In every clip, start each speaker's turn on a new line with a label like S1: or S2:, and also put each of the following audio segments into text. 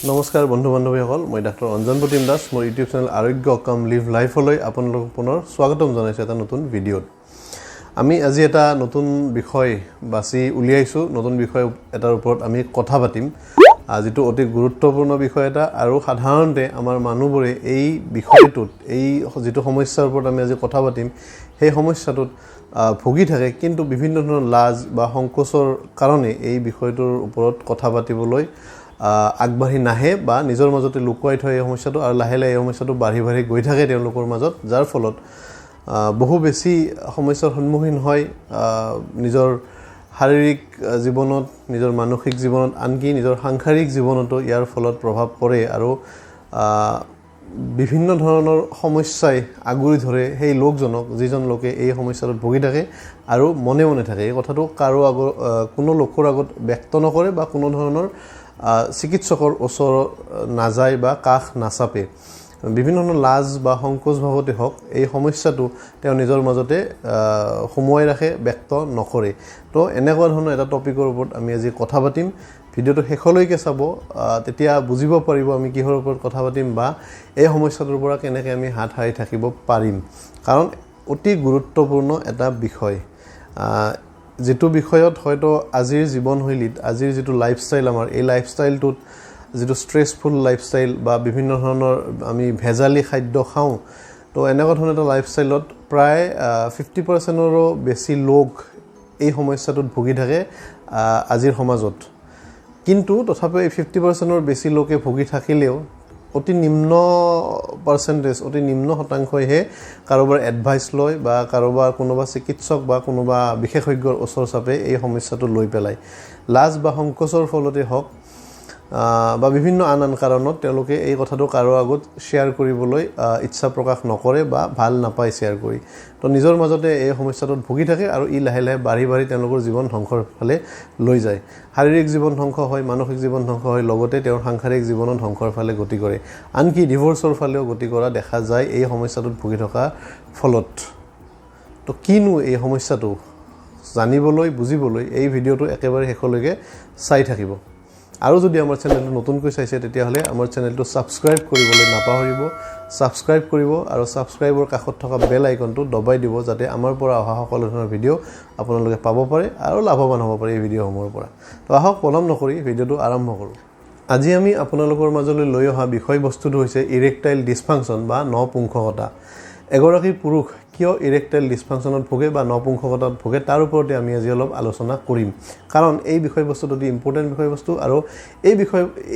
S1: নমস্কাৰ বন্ধু বান্ধৱীসকল, মই ডাক্তৰ অঞ্জন প্ৰতিম দাস। মোৰ ইউটিউব চেনেল আৰোগ্য কাম লিভ লাইফলৈ আপোনালোকক পুনৰ স্বাগতম জনাইছোঁ এটা নতুন ভিডিঅ'ত। আমি আজি এটা নতুন বিষয় বাছি উলিয়াইছোঁ। নতুন বিষয় এটাৰ ওপৰত আমি কথা পাতিম, যিটো অতি গুৰুত্বপূৰ্ণ বিষয় এটা। আৰু সাধাৰণতে আমাৰ মানুহবোৰে এই বিষয়টোত, এই যিটো সমস্যাৰ ওপৰত আমি আজি কথা পাতিম, সেই সমস্যাটোত ভুগি থাকে, কিন্তু বিভিন্ন ধৰণৰ লাজ বা সংকোচৰ কাৰণে এই বিষয়টোৰ ওপৰত কথা পাতিবলৈ আগবাঢ়ি নাহে বা নিজৰ মাজতে লুকুৱাই থয় এই সমস্যাটো। আৰু লাহে লাহে এই সমস্যাটো বাঢ়ি বাঢ়ি গৈ থাকে তেওঁলোকৰ মাজত, যাৰ ফলত বহু বেছি সমস্যাৰ সন্মুখীন হয় নিজৰ শাৰীৰিক জীৱনত, নিজৰ মানসিক জীৱনত, আনকি নিজৰ সাংসাৰিক জীৱনতো ইয়াৰ ফলত প্ৰভাৱ পৰে। আৰু বিভিন্ন ধৰণৰ সমস্যাই আগুৰি ধৰে সেই লোকজনক, যিজন লোকে এই সমস্যাটোত ভুগি থাকে আৰু মনে মনে থাকে। এই কথাটো কাৰো আগত, কোনো লোকৰ আগত ব্যক্ত নকৰে বা কোনো ধৰণৰ চিকিৎসকৰ ওচৰত নাযায় বা কাষ নাচাপে। বিভিন্ন ধৰণৰ লাজ বা সংকোচ ভাৱতে হওক, এই সমস্যাটো তেওঁ নিজৰ মাজতে সুমুৱাই ৰাখে, ব্যক্ত নকৰে। তো এনেকুৱা ধৰণৰ এটা টপিকৰ ওপৰত আমি আজি কথা পাতিম। ভিডিঅ'টো শেষলৈকে চাব, তেতিয়া বুজিব পাৰিব আমি কিহৰ ওপৰত কথা পাতিম বা এই সমস্যাটোৰ পৰা কেনেকৈ আমি হাত সাৰি থাকিব পাৰিম। কাৰণ অতি গুৰুত্বপূৰ্ণ এটা বিষয়, যিটো বিষয়ত হয়তো আজিৰ জীৱনশৈলীত, আজিৰ যিটো লাইফষ্টাইল আমাৰ, এই লাইফষ্টাইলটোত যিটো ষ্ট্ৰেছফুল লাইফষ্টাইল বা বিভিন্ন ধৰণৰ আমি ভেজালি খাদ্য খাওঁ, তো এনেকুৱা ধৰণৰ এটা লাইফষ্টাইলত প্ৰায় 50%ৰো বেছি লোক এই সমস্যাটোত ভুগি থাকে আজিৰ সমাজত। কিন্তু তথাপিও এই 50%ৰ বেছি লোকে ভুগি থাকিলেও অতি নিম্ন পাৰ্চেণ্টেজ, অতি নিম্ন শতাংশইহে কাৰোবাৰ এডভাইচ লয় বা কাৰোবাৰ কোনোবা চিকিৎসক বা কোনোবা বিশেষজ্ঞৰ ওচৰ চাপে এই সমস্যাটো লৈ পেলাই। লাজ বা সংকোচৰ ফলতে হওক বা বিভিন্ন আন আন কাৰণত তেওঁলোকে এই কথাটো কাৰো আগত শ্বেয়াৰ কৰিবলৈ ইচ্ছা প্ৰকাশ নকৰে বা ভাল নাপায় শ্বেয়াৰ কৰি। তো নিজৰ মাজতে এই সমস্যাটোত ভুগি থাকে আৰু ই লাহে লাহে বাঢ়ি বাঢ়ি তেওঁলোকৰ জীৱন ধ্বংসৰ ফালে লৈ যায়। শাৰীৰিক জীৱন ধ্বংস হয়, মানসিক জীৱন ধ্বংস হয়, লগতে তেওঁৰ সাংসাৰিক জীৱনো ধ্বংসৰ ফালে গতি কৰে। আনকি ডিভ'ৰ্চৰ ফালেও গতি কৰা দেখা যায় এই সমস্যাটোত ভুগি থকাৰ ফলত। তো কিনো এই সমস্যাটো জানিবলৈ, বুজিবলৈ এই ভিডিঅ'টো একেবাৰে শেষলৈকে চাই থাকিব। আৰু যদি আমাৰ চেনেলটো নতুনকৈ চাইছে, তেতিয়াহ'লে আমাৰ চেনেলটো ছাবস্ক্ৰাইব কৰিবলৈ নাপাহৰিব। ছাবস্ক্ৰাইব কৰিব আৰু ছাবস্ক্ৰাইবৰ কাষত থকা বেল আইকনটো দবাই দিব, যাতে আমাৰ পৰা অহা সকলো ধৰণৰ ভিডিঅ' আপোনালোকে পাব পাৰে আৰু লাভৱান হ'ব পাৰে এই ভিডিঅ'সমূহৰ পৰা। তো আহক, পলম নকৰি ভিডিঅ'টো আৰম্ভ কৰোঁ। আজি আমি আপোনালোকৰ মাজলৈ লৈ অহা বিষয়বস্তুটো হৈছে ইৰেক্টাইল ডিছফাংচন বা নপুংসকতা। এগৰাকী পুৰুষ কিয় ইৰেক্টাইল ডিছফাংচনত ভোগে বা নপুংসকতাত ভোগে, তাৰ ওপৰতে আমি আজি অলপ আলোচনা কৰিম। কাৰণ এই বিষয়বস্তুটো অতি ইম্পৰ্টেণ্ট বিষয়বস্তু। আৰু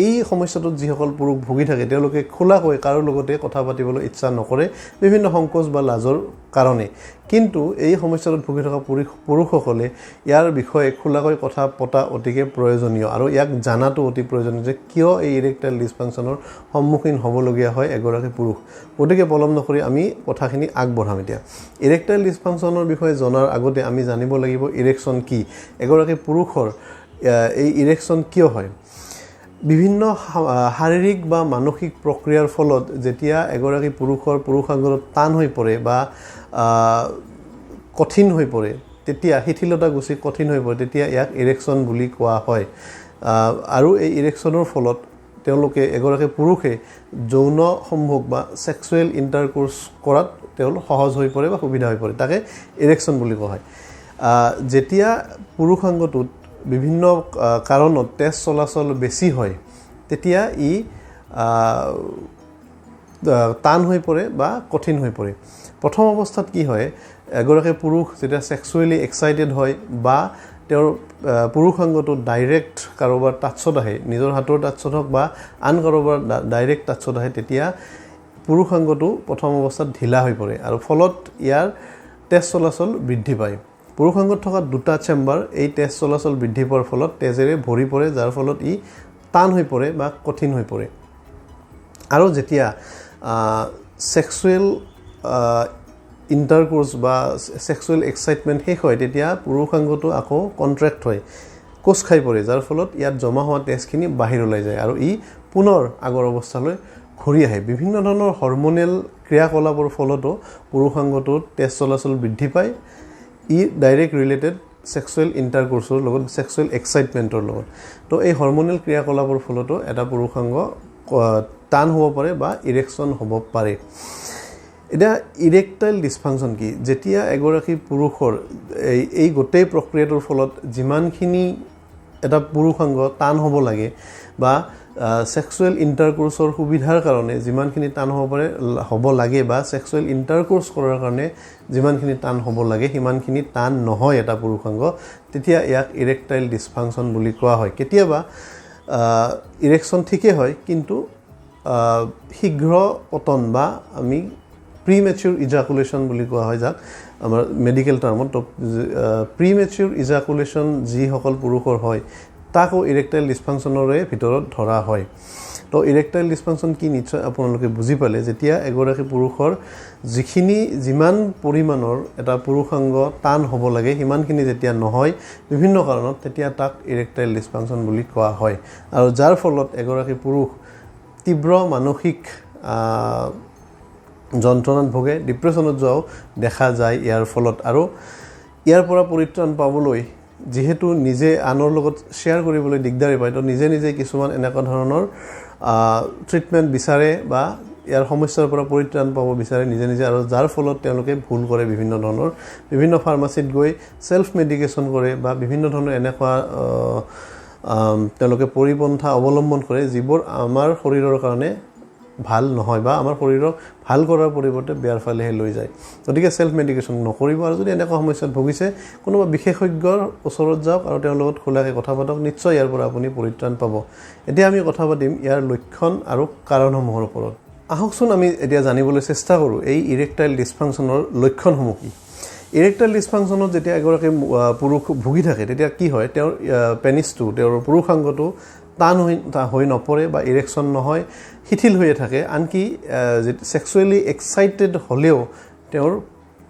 S1: এই সমস্যাটোত যিসকল পুৰুষ ভুগি থাকে, তেওঁলোকে খোলাকৈ কাৰো লগতে কথা পাতিবলৈ ইচ্ছা নকৰে বিভিন্ন সংকোচ বা লাজৰ কাৰণে। কিন্তু এই সমস্যাটোত ভুগি থকা পুৰুষসকলে ইয়াৰ বিষয়ে খোলাকৈ কথা পতা অতিকে প্ৰয়োজনীয় আৰু ইয়াক জনাটো অতি প্ৰয়োজনীয় যে কিয় এই ইৰেক্টাইল ডিছফাংচনৰ সন্মুখীন হ'বলগীয়া হয় এগৰাকী পুৰুষ। গতিকে পলম নকৰি আমি কথাখিনি আগবঢ়াম। এতিয়া ইৰেক্টাইল ডিছফাংচনৰ বিষয়ে জনাৰ আগতে আমি জানিব লাগিব ইৰেকশ্যন কি, এগৰাকী পুৰুষৰ এই ইৰেকশ্যন কিয় হয়। বিভিন্ন শাৰীৰিক বা মানসিক প্ৰক্ৰিয়াৰ ফলত যেতিয়া এগৰাকী পুৰুষৰ পুৰুষাংগত টান হৈ পৰে বা কঠিন হৈ পৰে, তেতিয়া শিথিলতা গুচি কঠিন হৈ পৰে, তেতিয়া ইয়াক ইৰেকশ্যন বুলি কোৱা হয়। আৰু এই ইৰেকশ্যনৰ ফলত তেওঁলোকে, এগৰাকী পুৰুষে যৌন সম্ভোগ বা ছেক্সুৱেল ইণ্টাৰক'ৰ্চ কৰাত তেওঁলোক সহজ হৈ পৰে বা সুবিধা হৈ পৰে, তাকে ইৰেকশ্যন বুলি কোৱা হয়। যেতিয়া পুৰুষাংগটোত বিভিন্ন কাৰণত তেজ চলাচল বেছি হয়, তেতিয়া ই টান হৈ পৰে বা কঠিন হৈ পৰে। প্ৰথম অৱস্থাত কি হয়, এগৰাকী পুৰুষ যেতিয়া ছেক্সুৱেলি এক্সাইটেড হয় বা তেওঁৰ পুৰুষাংগটো ডাইৰেক্ট কাৰোবাৰ টাচত আহে, নিজৰ হাতৰ টাচত হওক বা আন কাৰোবাৰ ডাইৰেক্ট টাচত আহে, তেতিয়া পুৰুষাংগটো প্ৰথম অৱস্থাত ঢিলা হৈ পৰে আৰু ফলত ইয়াৰ তেজ চলাচল বৃদ্ধি পায়। পুৰুষাংগত থকা দুটা চেম্বাৰ এই তেজ চলাচল বৃদ্ধি পোৱাৰ ফলত তেজেৰে ভৰি পৰে, যাৰ ফলত ই টান হৈ পৰে বা কঠিন হৈ পৰে। আৰু যেতিয়া ছেক্সুৱেল ইণ্টাৰক'ৰ্চ বা ছেক্সুৱেল এক্সাইটমেণ্ট শেষ হয়, তেতিয়া পুৰুষাংগটো আকৌ কণ্ট্ৰেক্ট হয়, কোচ খাই পৰে, যাৰ ফলত ইয়াত জমা হোৱা তেজখিনি বাহিৰ ওলাই যায় আৰু ই পুনৰ আগৰ অৱস্থালৈ ঘূৰি আহে। বিভিন্ন ধৰণৰ হৰমনেল ক্ৰিয়াকলাপৰ ফলতো পুৰুষাংগটোত তেজ চলাচল বৃদ্ধি পায়। ই ডাইৰেক্ট ৰিলেটেড ছেক্সুৱেল ইণ্টাৰক'ৰ্চৰ লগত, ছেক্সুৱেল এক্সাইটমেণ্টৰ লগত। তো এই হৰমনেল ক্ৰিয়াকলাপৰ ফলতো এটা পুৰুষাংগ টান হ'ব পাৰে বা ইৰেকশ্যন হ'ব পাৰে। এতিয়া ইৰেক্টাইল ডিছফাংচন কি? যেতিয়া এগৰাকী পুৰুষৰ এই গোটেই প্ৰক্ৰিয়াটোৰ ফলত যিমানখিনি এটা পুৰুষাংগ টান হ'ব লাগে বা ছেক্সুৱেল ইণ্টাৰক'ৰ্চৰ সুবিধাৰ কাৰণে যিমানখিনি টান হ'ব পাৰে, হ'ব লাগে বা ছেক্সুৱেল ইণ্টাৰক'ৰ্চ কৰাৰ কাৰণে যিমানখিনি টান হ'ব লাগে, সিমানখিনি টান নহয় এটা পুৰুষাংগ, তেতিয়া ইয়াক ইৰেক্টাইল ডিছফাংচন বুলি কোৱা হয়। কেতিয়াবা ইৰেকশ্যন ঠিকেই হয়, কিন্তু শীঘ্ৰ পতন বা আমি প্ৰিমেচিউৰ ইজাকুলেশ্যন বুলি কোৱা হয়, যাক আমাৰ মেডিকেল টাৰ্মত। তো প্ৰিমেচিউৰ ইজাকুলেশ্যন যিসকল পুৰুষৰ হয়, তাকো ইৰেক্টাইল ডিছফাংচনৰে ভিতৰত ধৰা হয়। তো ইৰেক্টাইল ডিছফাংচন কি নিশ্চয় আপোনালোকে বুজি পালে। যেতিয়া এগৰাকী পুৰুষৰ যিমান পৰিমাণৰ এটা পুৰুষাংগ টান হ'ব লাগে, সিমানখিনি যেতিয়া নহয় বিভিন্ন কাৰণত, তেতিয়া তাক ইৰেক্টাইল ডিছফাংচন বুলি কোৱা হয়। আৰু যাৰ ফলত এগৰাকী পুৰুষ তীব্ৰ মানসিক যন্ত্ৰণাত ভোগে, ডিপ্ৰেশ্যনত যোৱাও দেখা যায় ইয়াৰ ফলত। আৰু ইয়াৰ পৰা পৰিত্ৰাণ পাবলৈ যিহেতু নিজে আনৰ লগত শ্বেয়াৰ কৰিবলৈ দিগদাৰী পায়, তো নিজে নিজে কিছুমান এনেকুৱা ধৰণৰ ট্ৰিটমেণ্ট বিচাৰে বা ইয়াৰ সমস্যাৰ পৰা পৰিত্ৰাণ পাব বিচাৰে নিজে নিজে। আৰু যাৰ ফলত তেওঁলোকে ভুল কৰে, বিভিন্ন ধৰণৰ বিভিন্ন ফাৰ্মাচীত গৈ ছেল্ফ মেডিকেশ্যন কৰে বা বিভিন্ন ধৰণৰ এনেকুৱা তেওঁলোকে পৰিপন্থা অৱলম্বন কৰে, যিবোৰ আমাৰ শৰীৰৰ কাৰণে ভাল নহয় বা আমাৰ শৰীৰক ভাল কৰাৰ পৰিৱৰ্তে বেয়াৰ ফালেহে লৈ যায়। গতিকে ছেল্ফ মেডিকেশ্যন নকৰিব আৰু যদি এনেকুৱা সমস্যাত ভুগিছে, কোনোবা বিশেষজ্ঞৰ ওচৰত যাওক আৰু তেওঁৰ লগত খোলাকৈ কথা পাতক। নিশ্চয় ইয়াৰ পৰা আপুনি পৰিত্ৰাণ পাব। এতিয়া আমি কথা পাতিম ইয়াৰ লক্ষণ আৰু কাৰণসমূহৰ ওপৰত। আহকচোন, আমি এতিয়া জানিবলৈ চেষ্টা কৰোঁ এই ইৰেক্টাইল ডিছফাংচনৰ লক্ষণসমূহ কি। ইৰেক্টাইল ডিছফাংচনত যেতিয়া এগৰাকী পুৰুষ ভুগি থাকে, তেতিয়া কি হয়? তেওঁৰ পেনিছটো, তেওঁৰ পুৰুষাংগটো টান হৈ নপৰে বা ইৰেকশ্যন নহয়, শিথিল হৈয়ে থাকে। আনকি ছেক্সুৱেলি এক্সাইটেড হ'লেও তেওঁৰ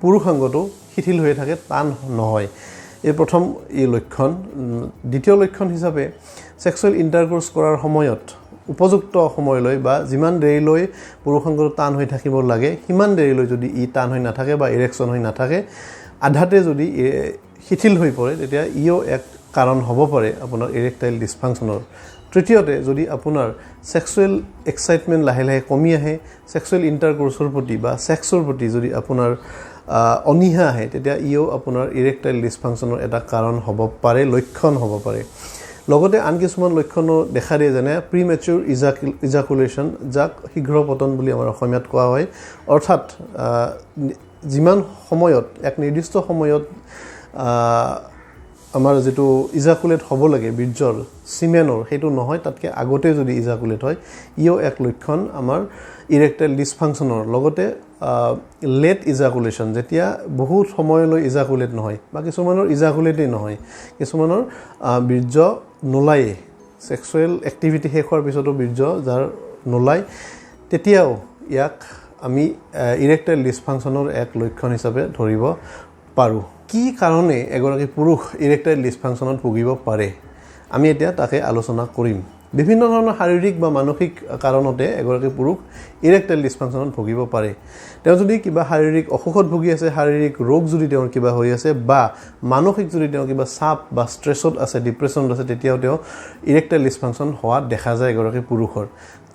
S1: পুৰুষাংগটো শিথিল হৈয়ে থাকে, টান নহয়। এই প্ৰথম এই লক্ষণ। দ্বিতীয় লক্ষণ হিচাপে ছেক্সুৱেল ইণ্টাৰক'ৰ্চ কৰাৰ সময়ত উপযুক্ত সময়লৈ বা যিমান দেৰিলৈ পুৰুষাংগটো টান হৈ থাকিব লাগে, সিমান দেৰিলৈ যদি ই টান হৈ নাথাকে বা ইৰেকশ্যন হৈ নাথাকে, আধাতে যদি শিথিল হৈ পৰে, তেতিয়া ইও এক কাৰণ হ'ব পাৰে আপোনাৰ ইৰেক্টাইল ডিছফাংচনৰ। তৃতীয়তে, যদি আপোনাৰ ছেক্সুৱেল এক্সাইটমেণ্ট লাহে লাহে কমি আহে, ছেক্সুৱেল ইণ্টাৰক'ৰ্চৰ প্ৰতি বা ছেক্সৰ প্ৰতি যদি আপোনাৰ অনীহা আহে, তেতিয়া ইও আপোনাৰ ইৰেক্টাইল ডিছফাংচনৰ এটা কাৰণ হ'ব পাৰে, লক্ষণ হ'ব পাৰে। লগতে আন কিছুমান লক্ষণো দেখা দিয়ে, যেনে প্ৰিমেচিউৰ ইজাকুলেশ্যন, যাক শীঘ্ৰ পতন বুলি আমাৰ অসমীয়াত কোৱা হয়। অৰ্থাৎ যিমান সময়ত, এক নিৰ্দিষ্ট সময়ত আমাৰ যিটো ইজাকুলেট হ'ব লাগে বীৰ্যৰ, চিমেনৰ, সেইটো নহয়, তাতকৈ আগতে যদি ইজাকুলেট হয়, ইও এক লক্ষণ আমাৰ ইৰেক্টাইল ডিছফাংচনৰ। লগতে লেট ইজাকুলেশ্যন, যেতিয়া বহুত সময়লৈ ইজাকুলেট নহয় বা কিছুমানৰ ইজাকুলেটেই নহয়, কিছুমানৰ বীৰ্য নোলায়েই, ছেক্সুৱেল এক্টিভিটি শেষ হোৱাৰ পিছতো বীৰ্য যাৰ নোলায়, তেতিয়াও ইয়াক আমি ইৰেক্টাইল ডিছফাংচনৰ এক লক্ষণ হিচাপে ধৰিব পাৰোঁ। কি কাৰণে এগৰাকী পুৰুষ ইৰেক্টাইল ডিছফাংচনত ভুগিব পাৰে, আমি এতিয়া তাকে আলোচনা কৰিম। বিভিন্ন ধৰণৰ শাৰীৰিক বা মানসিক কাৰণতে এগৰাকী পুৰুষ ইৰেক্টাইল ডিছফাংচনত ভুগিব পাৰে। তেওঁ যদি কিবা শাৰীৰিক অসুখত ভুগি আছে, শাৰীৰিক ৰোগ যদি তেওঁৰ কিবা হৈ আছে বা মানসিক যদি তেওঁ কিবা চাপ বা ষ্ট্ৰেছত আছে, ডিপ্ৰেশ্যনত আছে, তেতিয়াও তেওঁ ইৰেক্টাইল ডিছফাংচন হোৱা দেখা যায় এগৰাকী পুৰুষৰ।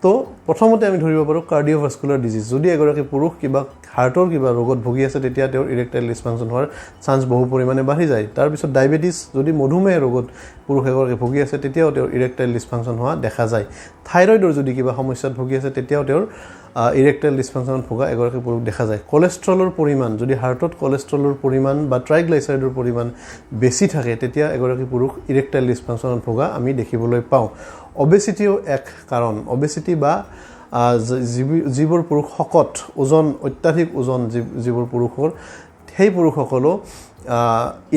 S1: তো প্ৰথমতে আমি ধৰিব পাৰোঁ কাৰ্ডিঅ'ভাস্কুলাৰ ডিজিজ। যদি এগৰাকী পুৰুষ কিবা হাৰ্টৰ কিবা ৰোগত ভুগি আছে, তেতিয়া তেওঁৰ ইৰেক্টাইল ডিছফাংচন হোৱাৰ চান্স বহু পৰিমাণে বাঢ়ি যায়। তাৰপিছত ডায়েবেটিছ, যদি মধুমেহ ৰোগত পুৰুষ এগৰাকী ভুগি আছে, তেতিয়াও তেওঁৰ ইৰেক্টাইল ডিছফাংচন হোৱা দেখা যায়। থাইৰয়ডৰ যদি কিবা সমস্যাত ভুগি আছে, তেতিয়াও তেওঁৰ ইৰেক্টাইল ডিছফাংচনত ভোগা এগৰাকী পুৰুষ দেখা যায়। কলেষ্ট্ৰলৰ পৰিমাণ, যদি হাৰ্টত কলেষ্ট্ৰলৰ পৰিমাণ বা ট্ৰাইগ্লাইচাৰাইডৰ পৰিমাণ বেছি থাকে, তেতিয়া এগৰাকী পুৰুষ ইৰেক্টাইল ডিছফাংচনত ভোগা আমি দেখিবলৈ পাওঁ। অবেচিটিও এক কাৰণ। অবেচিটি বা যিবোৰ পুৰুষ শকত, ওজন অত্যাধিক ওজন যিবোৰ পুৰুষৰ, সেই পুৰুষসকলো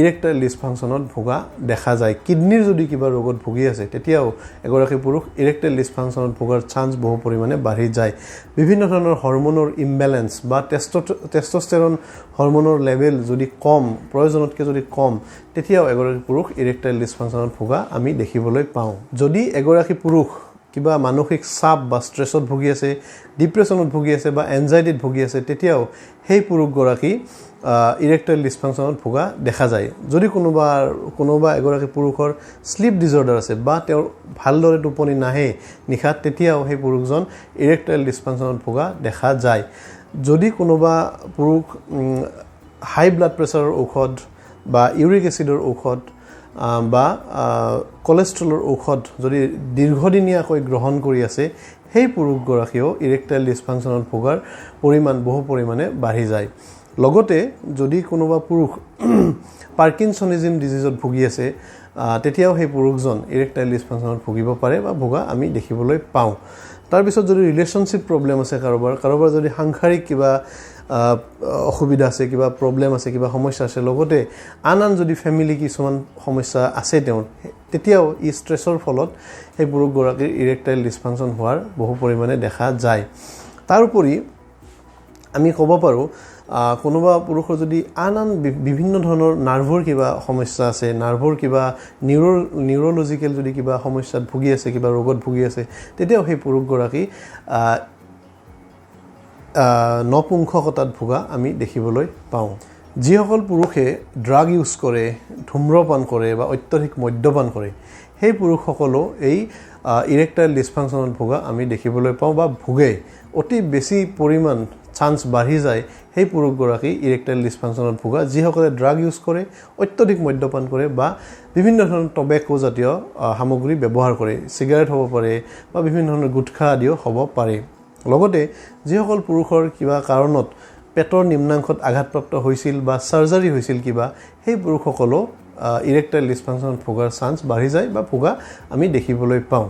S1: ইৰেক্টাইল ডিছফাংচনত ভোগা দেখা যায়। কিডনীৰ যদি কিবা ৰোগত ভুগি আছে, তেতিয়াও এগৰাকী পুৰুষ ইৰেক্টাইল ডিছফাংচনত ভোগাৰ চান্স বহু পৰিমাণে বাঢ়ি যায়। বিভিন্ন ধৰণৰ হৰম'নৰ ইমবেলেঞ্চ বা টেষ্টষ্টেৰন হৰম'নৰ লেভেল যদি কম, প্ৰয়োজনতকৈ যদি কম, তেতিয়াও এগৰাকী পুৰুষ ইৰেক্টাইল ডিছফাংচনত ভোগা আমি দেখিবলৈ পাওঁ। যদি এগৰাকী পুৰুষ কিবা মানসিক চাপ বা ষ্ট্ৰেছত ভুগি আছে, ডিপ্ৰেশ্যনত ভুগি আছে বা এনজাইটিত ভুগি আছে, তেতিয়াও সেই পুৰুষগৰাকী ইৰেক্টাইল ডিছফাংচনত ভোগা দেখা যায়। যদি কোনোবা এগৰাকী পুৰুষৰ শ্লিপ ডিজৰ্ডাৰ আছে বা তেওঁৰ ভালদৰে টোপনি নাহে নিশা, তেতিয়াও সেই পুৰুষজন ইৰেক্টাইল ডিছফাংচনত ভোগা দেখা যায়। যদি কোনোবা পুৰুষ হাই ব্লাড প্ৰেছাৰৰ ঔষধ বা ইউৰিক এচিডৰ ঔষধ বা কলেষ্ট্ৰলৰ ঔষধ যদি দীৰ্ঘদিনীয়াকৈ গ্ৰহণ কৰি আছে, সেই পুৰুষগৰাকীয়েও ইৰেক্টাইল ডিছফাংচনত ভোগাৰ পৰিমাণ বহু পৰিমাণে বাঢ়ি যায়। লগতে যদি কোনোবা পুৰুষ পাৰ্কিনছনিজিম ডিজিজত ভুগি আছে, তেতিয়াও সেই পুৰুষজন ইৰেক্টাইল ডিছফাংচনত ভুগিব পাৰে বা ভোগা আমি দেখিবলৈ পাওঁ। তাৰপিছত যদি ৰিলেশ্যনশ্বিপ প্ৰব্লেম আছে কাৰোবাৰ যদি সাংসাৰিক কিবা অসুবিধা আছে, কিবা প্ৰব্লেম আছে, কিবা সমস্যা আছে, লগতে আন আন যদি ফেমিলি কিছুমান সমস্যা আছে তেওঁৰ, তেতিয়াও ই ষ্ট্ৰেছৰ ফলত সেই পুৰুষগৰাকীৰ ইৰেক্টাইল ডিছফাংচন হোৱাৰ বহু পৰিমাণে দেখা যায়। তাৰোপৰি আমি ক'ব পাৰোঁ, কোনোবা পুৰুষৰ যদি আন আন বিভিন্ন ধৰণৰ নাৰ্ভৰ কিবা সমস্যা আছে, নাৰ্ভৰ কিবা নিউৰ'লজিকেল যদি কিবা সমস্যাত ভুগি আছে, কিবা ৰোগত ভুগি আছে, তেতিয়াও সেই পুৰুষগৰাকী নপুংসকতাত ভোগা আমি দেখিবলৈ পাওঁ। যিসকল পুৰুষে ড্ৰাগ ইউজ কৰে, ধূম্ৰপান কৰে বা অত্যধিক মদ্যপান কৰে, সেই পুৰুষসকলো এই ইৰেক্টাইল ডিছফাংচনত ভোগা আমি দেখিবলৈ পাওঁ বা ভোগে। অতি বেছি পৰিমাণ চান্স বাঢ়ি যায় সেই পুৰুষগৰাকী ইৰেক্টাইল ডিছফাংচনত ভোগা, যিসকলে ড্ৰাগ ইউজ কৰে, অত্যধিক মদ্যপান কৰে বা বিভিন্ন ধৰণৰ টবেকো জাতীয় সামগ্ৰী ব্যৱহাৰ কৰে, চিগাৰেট হ'ব পাৰে বা বিভিন্ন ধৰণৰ গুটখা আদিও হ'ব পাৰে। লগতে যিসকল পুৰুষৰ কিবা কাৰণত পেটৰ নিম্নাংশত আঘাতপ্ৰাপ্ত হৈছিল বা চাৰ্জাৰী হৈছিল কিবা, সেই পুৰুষসকলো ইৰেক্টাইল ডিছফাংচনত ভোগাৰ চান্স বাঢ়ি যায় বা ভোগা আমি দেখিবলৈ পাওঁ।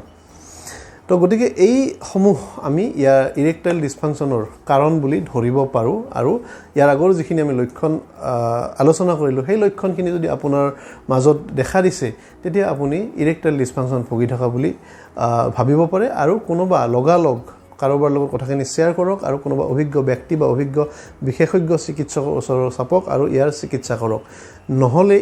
S1: তো গতিকে এইসমূহ আমি ইয়াৰ ইৰেক্টাইল ডিছফাংচনৰ কাৰণ বুলি ধৰিব পাৰোঁ। আৰু ইয়াৰ আগৰ যিখিনি আমি লক্ষণ আলোচনা কৰিলোঁ, সেই লক্ষণখিনি যদি আপোনাৰ মাজত দেখা দিছে, তেতিয়া আপুনি ইৰেক্টাইল ডিছফাংচন ভুগি থকা বুলি ভাবিব পাৰে। আৰু কোনোবা লগালগ কাৰোবাৰ লগত কথাখিনি শ্বেয়াৰ কৰক আৰু কোনোবা অভিজ্ঞ ব্যক্তি বা অভিজ্ঞ বিশেষজ্ঞ চিকিৎসকৰ ওচৰত চাপক আৰু ইয়াৰ চিকিৎসা কৰক। নহ'লে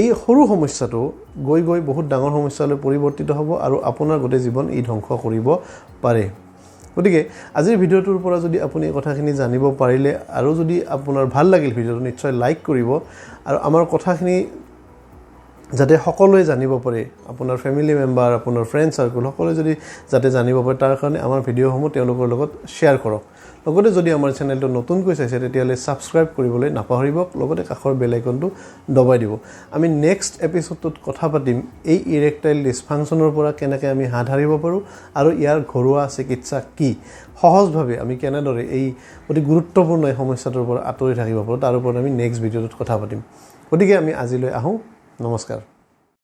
S1: এই সৰু সমস্যাটো গৈ গৈ বহুত ডাঙৰ সমস্যালৈ পৰিৱৰ্তিত হ'ব আৰু আপোনাৰ গোটেই জীৱন ই ধ্বংস কৰিব পাৰে। গতিকে আজিৰ ভিডিঅ'টোৰ পৰা যদি আপুনি এই কথাখিনি জানিব পাৰিলে আৰু যদি আপোনাৰ ভাল লাগিল ভিডিঅ'টো, নিশ্চয় লাইক কৰিব আৰু আমাৰ কথাখিনি যাতে সকলোৱে জানিব পাৰে, আপোনাৰ ফেমিলি মেম্বাৰ, আপোনাৰ ফ্ৰেণ্ড চাৰ্কল সকলোৱে যদি যাতে জানিব পাৰে, তাৰ কাৰণে আমাৰ ভিডিঅ'সমূহ তেওঁলোকৰ লগত শ্বেয়াৰ কৰক। লগতে যদি আমাৰ চেনেলটো নতুনকৈ চাইছে, তেতিয়াহ'লে ছাবস্ক্ৰাইব কৰিবলৈ নাপাহৰিব, লগতে কাষৰ বেল আইকনটো দবাই দিব। আমি নেক্সট এপিছ'ডটোত কথা পাতিম এই ইৰেক্টাইল ডিছফাংচনৰ পৰা কেনেকৈ আমি হাত সাৰিব পাৰোঁ আৰু ইয়াৰ ঘৰুৱা চিকিৎসা কি, সহজভাৱে আমি কেনেদৰে এই অতি গুৰুত্বপূৰ্ণ এই সমস্যাটোৰ পৰা আঁতৰি থাকিব পাৰোঁ, তাৰ ওপৰত আমি নেক্সট ভিডিঅ'টোত কথা পাতিম। গতিকে আমি আজিলৈ আহোঁ। নমস্কাৰ।